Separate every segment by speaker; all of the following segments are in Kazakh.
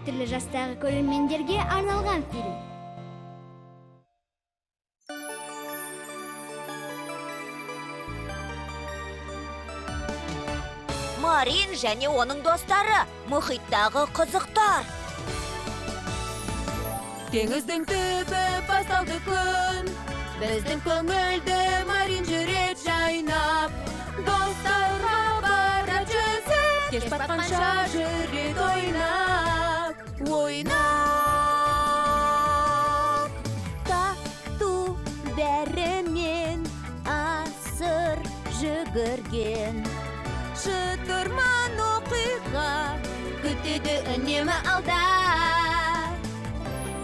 Speaker 1: Түрлі жастағы көрермендерге арналған фильм.
Speaker 2: Марин және оның достары. Мұхиттағы қызықтар.
Speaker 3: Теңіздің түбі басталды күн. Біздің көңілді Марин жүрек жайнап. Достарға барады жүзіп, кеш батқанша жүреді ойнап, ойнап.
Speaker 2: Тату бәрімен асыр жүгірген.
Speaker 3: Шытырман оқиға күтеді үнемі алда.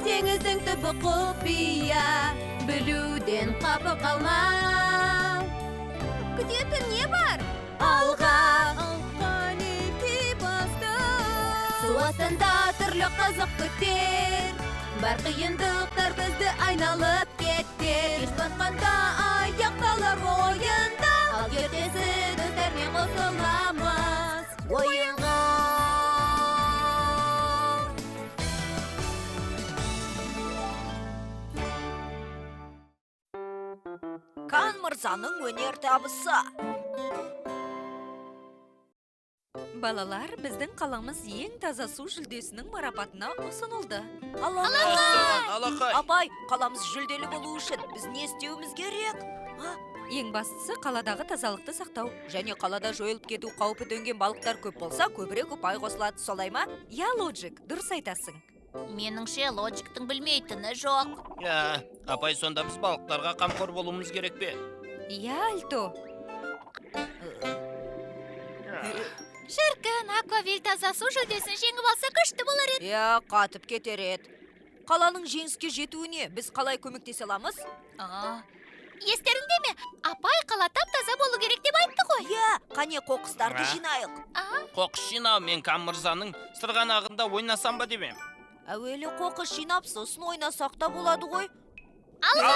Speaker 3: Теңіздің түбі құпия, білуден қапы қалма.
Speaker 2: Күтетін не бар?
Speaker 3: Алға, қанекей басты. Су астында түрлі қызық күтер. Бар қиындықтар бізді айналып кетер. Кеш батқанда аяқталар ойында. Ал ертесі достармен қосыламыз
Speaker 2: ойынға. Кан мырзаның өнер табысы.
Speaker 4: Балалар, біздің қаламыз ең таза су жүлдесінің марапатына ұсынылды.
Speaker 2: Алақай!
Speaker 5: Алақай!
Speaker 2: Апай, қаламыз жүлделі болу үшін біз не істеуіміз керек?
Speaker 4: Ең бастысы қаладағы тазалықты сақтау.
Speaker 2: Және қалада жойылып кету қаупі төнген балықтар көп болса, көбірек ұпай қосылады, солай ма?
Speaker 4: Я, Лоджик, дұрыс айтасың.
Speaker 6: Меніңше, Лоджиктің білмейтіні жоқ.
Speaker 5: Ә, апай, сонда біз балықтарға қамқор болуымыз керек пе?
Speaker 4: Я, Альто.
Speaker 6: Шіркін, Аквавиль таза су жүлдесін жеңіп алса күшті болар еді.
Speaker 2: Иә, қатып кетер еді. Қаланың жеңіске жетуіне біз қалай көмектесе аламыз?
Speaker 6: Естеріңде ме? Апай қала тап-таза болу керек деп айтты ғой.
Speaker 2: Иә, қане қоқыстарды жинайық.
Speaker 5: Қоқыс жинау мен Кан мырзаның сырғанағында ойнасам ба деп ем.
Speaker 2: Әуелі қоқыс жинап, сосын ойнасақ та болады ғой.
Speaker 5: Алға!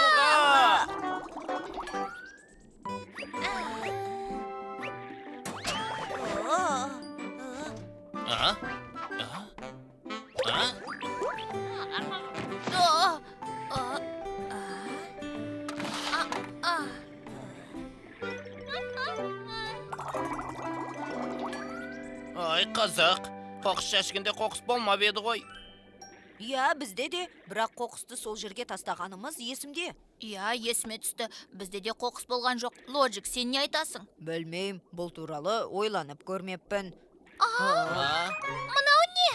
Speaker 5: А? А? А?
Speaker 6: А, а, а.
Speaker 5: Ай, қызық. Қоқыс жәшігінде қоқыс болмап еді ғой.
Speaker 2: Иә, бізде де, бірақ қоқысты сол жерге тастағанымыз есімде.
Speaker 6: Иә, есіме түсті. Бізде де қоқыс болған жоқ. Лоджик, сен не айтасың?
Speaker 2: Білмеймін, бұл туралы ойланып көрмеппін.
Speaker 5: А?
Speaker 6: Мынау не?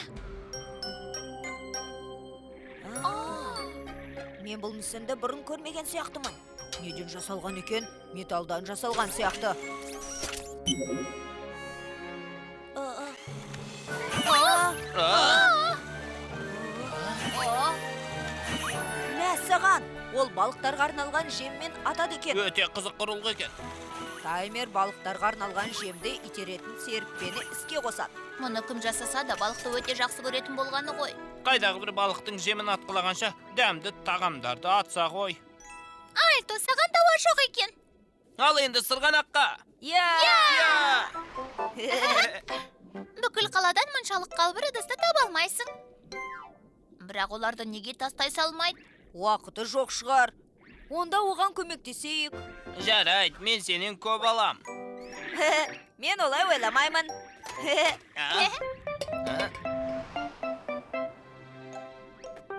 Speaker 2: Мен бұл мүсінді бұрын көрмеген сияқтымын. Неден жасалған екен? Металдан жасалған сияқты.
Speaker 5: А?
Speaker 2: Мәссаған! Ол балықтарға арналған жеммен атады екен.
Speaker 5: Өте қызық құрылғы екен.
Speaker 2: Таймер балықтарға арналған жемді итеретін серіппені іске қосады.
Speaker 6: Мұны кім жасаса да балықты өте жақсы көретін болғаны ғой.
Speaker 5: Қайдағы бір балықтың жемін атқылағанша дәмді тағамдарды атса ғой.
Speaker 6: Альто, саған дауа жоқ екен.
Speaker 5: Ал енді сырғанаққа.
Speaker 2: Иә!
Speaker 5: Иә!
Speaker 6: Бүкіл қаладан мұншалық қалбыр ыдысты таба алмайсың. Бірақ оларды неге тастай салмайды?
Speaker 2: Уақыты жоқ шығар. Онда оған көмектесейік.
Speaker 5: Жарайды, мен сенен көп алам.
Speaker 2: Мен олай ойламаймын.
Speaker 5: А? А?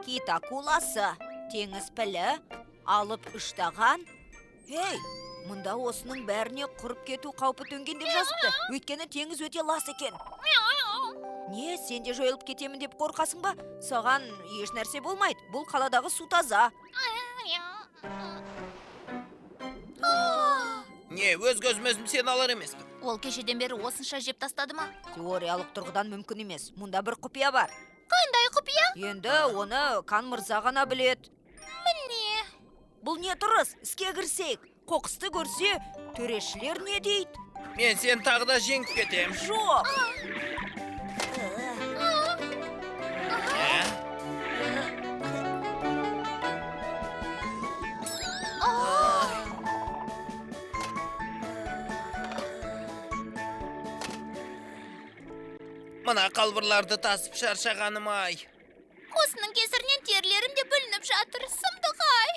Speaker 2: Кит акуласы, теңіз пілі, алып үштаған. Ей, мұнда осының бәріне құрып кету қаупі төнген деп жазыпты. Өйткені теңіз өте лас екен. Не, сен де жойылып кетемін деп қорқасың ба? Саған еш нәрсе болмайды. Бұл қаладағы су таза.
Speaker 5: Не, өз көзім өзім сені алар емеспін.
Speaker 6: Ол кешеден бері осынша жеп тастады ма?
Speaker 2: Теориялық тұрғыдан мүмкін емес. Мұнда бір құпия бар.
Speaker 6: Қандай құпия?
Speaker 2: Енді оны Кан мырза ғана біледі.
Speaker 6: Міне.
Speaker 2: Бұл не тұрыс? Іске кірсек. Қоқысты көрсе, төрешілер не дейді?
Speaker 5: Мен сені тағы да жеңіп кетем.
Speaker 2: Жоқ.
Speaker 5: Ә? Мына қалбырларды тасып шаршағаным ай.
Speaker 6: Осының кесірінен терілерім де бүлініп жатыр. Сұмдық ай.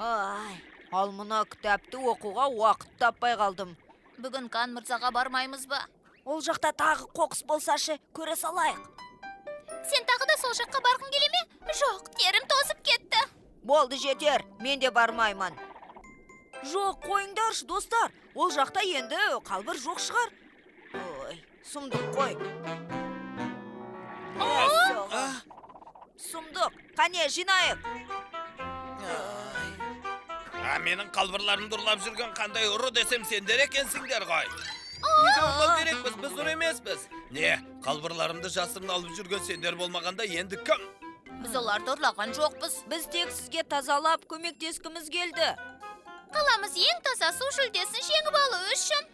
Speaker 2: Ай, ал мына кітапты оқуға уақыт таппай қалдым.
Speaker 6: Бүгін Кан мырзаға бармаймыз ба?
Speaker 2: Ол жақта тағы қоқыс болсашы, көре салайық.
Speaker 6: Сен тағы да сол жаққа барғың келе ме? Жоқ, терім тозып кетті.
Speaker 2: Болды, жетер, мен де бармаймын. Жоқ, қойыңдаршы, достар. Ол жақта енді қалбыр жоқ шығар. Ой, сұмдық қой. Мәссаған. Сұмдық. Қане, жинайық.
Speaker 5: А, менің қалбырларымды ұрлап жүрген қандай ұры десем, сендер екенсіңдер ғой. Неге ұрлау керекпіз? Біз ұры емеспіз. Не, қалбырларымды жасырын алып жүрген сендер болмағанда енді кім?
Speaker 6: Біз оларды ұрлаған жоқпыз.
Speaker 2: Біз тек сізге тазалап көмектескіміз келді.
Speaker 6: Қаламыз ең таза су жүлдесін жеңіп алу үшін.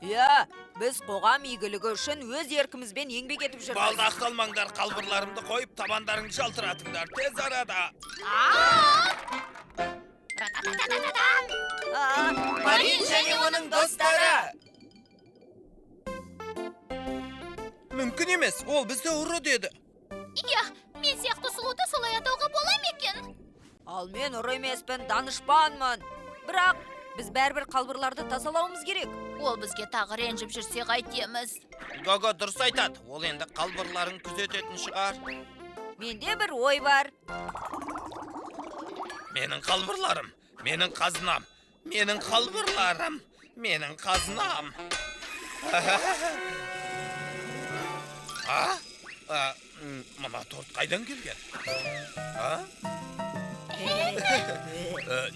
Speaker 2: Иә, біз қоғам игілігі үшін өз еркімізбен еңбек етіп жүрміз.
Speaker 5: Балды ақталмаңдар, қалбырларымды қойып, табандарыңды жалтыратыңдар. Тез арада.
Speaker 2: А,
Speaker 5: Марин және оның достары. Мүмкін емес, ол бізді ұры деді.
Speaker 6: Иә, мен сияқты сұлуды солай атауға бола ма екен?
Speaker 2: Ал мен ұры емеспін, данышпанмын. Бірақ біз бәрібір қалбырларды тазалауымыз керек.
Speaker 6: Ол бізге тағы ренжіп жүрсе қайтеміз?
Speaker 5: Гого дұрыс айтады. Ол енді қалбырларын күзететін шығар.
Speaker 2: Менде бір ой бар.
Speaker 5: Менің қалбырларым, менің қазынам, менің қалбырларым, менің қазынам. А? А, мына торт қайдан келген? А?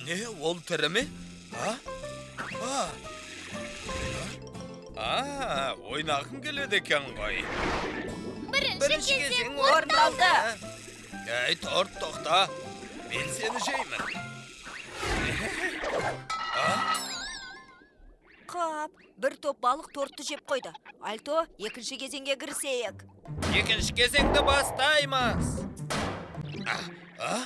Speaker 5: Не, ол тірі ме? А? А? А, ойнағым келеді екен ғой.
Speaker 6: Бірінші кезең
Speaker 2: орындалды.
Speaker 5: Ей, торт, тоқта. Мен сені жеймін.
Speaker 2: Қап, бір топ балық тортты жеп қойды. Альто, екінші кезеңге кірісейік.
Speaker 5: Екінші кезеңді бастаймыз. А, а?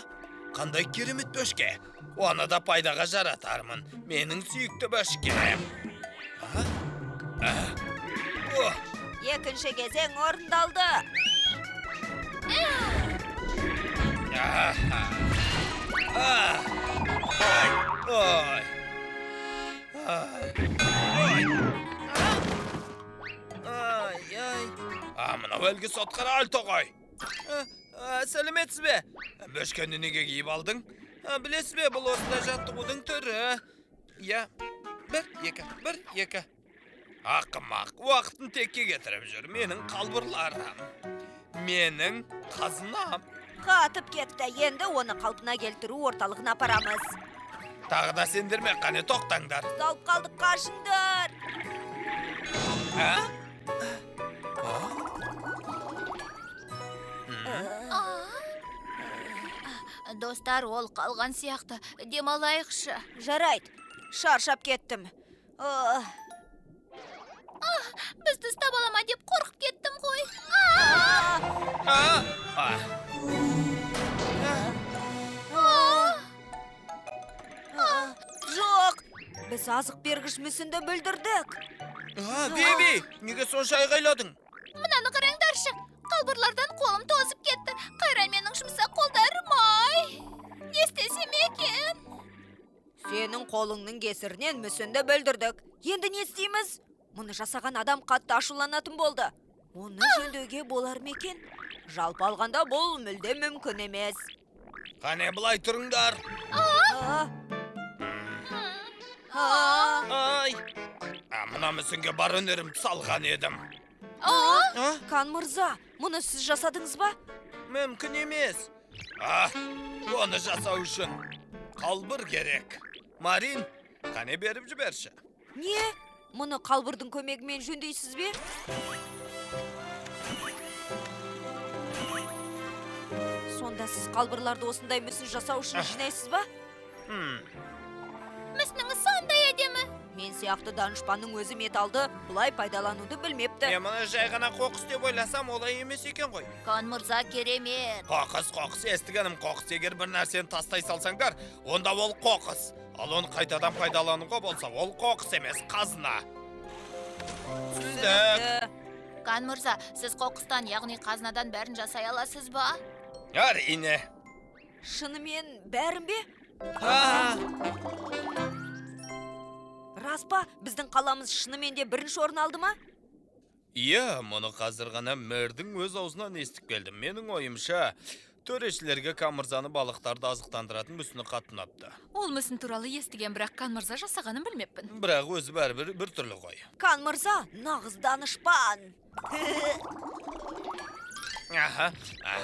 Speaker 5: Қандай керемет бөшке. Оны да пайдаға жаратармын. Менің сүйікті бөшкем. А? А? О,
Speaker 2: Екінші кезең орындалды.
Speaker 5: аха. А. Ой, ой. Ай. Ой. Ай, ай. А, мынау әлгі сотқар Альто ғой. А, а, сәлеметсіз бе? Бөшкені неге киіп алдың? А, білесіз бе, бұл осындай жаттығудың түрі. Иә, бір, екі, бір, екі. Ақымақ, уақытын текке кетіріп жүр. Менің қалбырларым. Менің қазынам.
Speaker 2: Қатып кетті. Енді оны қалпына келтіру орталығына апарамыз.
Speaker 5: Тағы да сендер ме? Қане, тоқтаңдар.
Speaker 2: Ұсталып қалдық, қашыңдар.
Speaker 5: А?
Speaker 6: А? Достар, ол қалған сияқты. Демалайықшы.
Speaker 2: Жарайды, шаршап кеттім. Ох.
Speaker 6: Бізді ұстап ала ма деп қорқып кеттім ғой.
Speaker 5: А? А?
Speaker 2: Жоқ, біз азық бергіш мүсінді бүлдірдік.
Speaker 5: А, Виви, неге сонша айғайладың?
Speaker 6: Мынаны қараңдаршы. Қалбырлардан қолым тозып кетті. Қайран менің жұмсақ қолдарым ай. Не істесем екен?
Speaker 2: Сенің қолыңның кесірінен мүсінді бүлдірдік. Енді не істейміз? Мұны жасаған адам қатты ашуланатын болды. Оны жөндеуге болар ма екен? Жалпы алғанда бұл мүлде мүмкін емес.
Speaker 5: Қане, былай тұрыңдар.
Speaker 2: А? А?
Speaker 5: Ай. А, мына мүсінге бар өнерімді салған едім.
Speaker 6: А?
Speaker 5: А?
Speaker 2: Кан мырза, мұны сіз жасадыңыз ба?
Speaker 5: Мүмкін емес. А, оны жасау үшін қалбыр керек. Марин, қане беріп жіберші.
Speaker 2: Не? Мұны қалбырдың көмегімен жөндейсіз бе? Сонда сіз қалбырларды осындай мүсін жасау үшін жинайсыз ба?
Speaker 6: Мүсініңіз сондай әдемі.
Speaker 2: Мен сияқты данышпанның өзі металды бұлай пайдалануды білмепті.
Speaker 5: Мен мұны жай ғана қоқыс деп ойласам, олай емес екен ғой.
Speaker 6: Кан мырза керемет.
Speaker 5: Қоқыс, қоқыс, естігенім қоқыс. Егер бір нәрсені тастай салсаңдар, онда ол қоқыс. Ал оны қайтадан пайдалануға болса, ол қоқыс емес, қазына. Түсіндік.
Speaker 6: Кан мырза, сіз қоқыстан, яғни қазынадан бәрін жасай аласыз ба?
Speaker 5: Әрине.
Speaker 2: Шынымен бәрін бе?
Speaker 5: А,
Speaker 2: Рас па, біздің қаламыз шынымен де бірінші орын алды ма?
Speaker 5: Иә, мұны қазір ғана мэрдің өз аузынан естіп келдім. Менің ойымша, төрешілерге Кан мырзаны балықтарды азықтандыратын мүсіні қатты ұнапты.
Speaker 6: Ол мүсін туралы естіген, бірақ Кан мырза жасағанын білмеппін.
Speaker 5: Бірақ өзі бәрібір бір түрлі ғой.
Speaker 2: Кан мырза нағыз данышпан.
Speaker 5: Аха, а.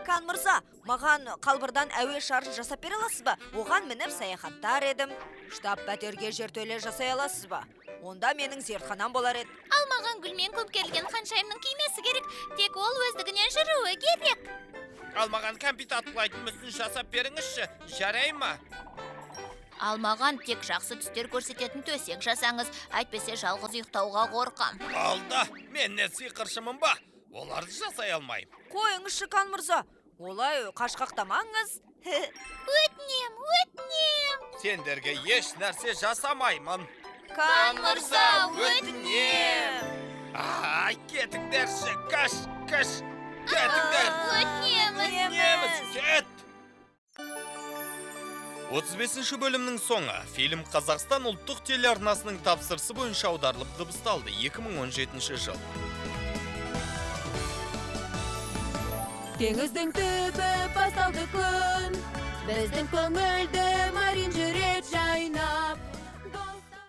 Speaker 2: Кан мырза, маған қалбырдан әуе шарын жасап бере аласыз ба? Оған мініп саяхаттар едім. Штаб пәтерге жертөле жасай аласыз ба? Онда менің зертханам болар еді.
Speaker 6: Ал маған гүлмен көмкерілген ханшайымның күймесі керек. Тек ол өздігінен жүруі керек.
Speaker 5: Ал маған кәмпит атқылайтын мүсін жасап беріңізші, жарай ма?
Speaker 6: Ал маған тек жақсы түстер көрсететін төсек жасаңыз, әйтпесе жалғыз ұйықтауға қорқам.
Speaker 5: Алда, мен не, сиқыршымын ба? Оларды жасай алмаймын.
Speaker 2: Қойыңызшы, Кан мырза. Олай қашқақтамаңыз.
Speaker 6: Өтінем, өтінем.
Speaker 5: Сендерге еш нәрсе жасамаймын.
Speaker 2: Кан
Speaker 6: мырза, өтінем.
Speaker 5: Ай, кетіңдерші, каш, каш, кетіңдер.
Speaker 6: Өтінеміз.
Speaker 5: Өтінеміз, кет! 35 бөлімнің соңы. Фильм Қазақстан ұлттық телеарнасының тапсырысы бойынша аударылып дыбысталды 2017 жыл.
Speaker 3: Теңіздің түбі басталды күн. Біздің көңілді Марин жүрек.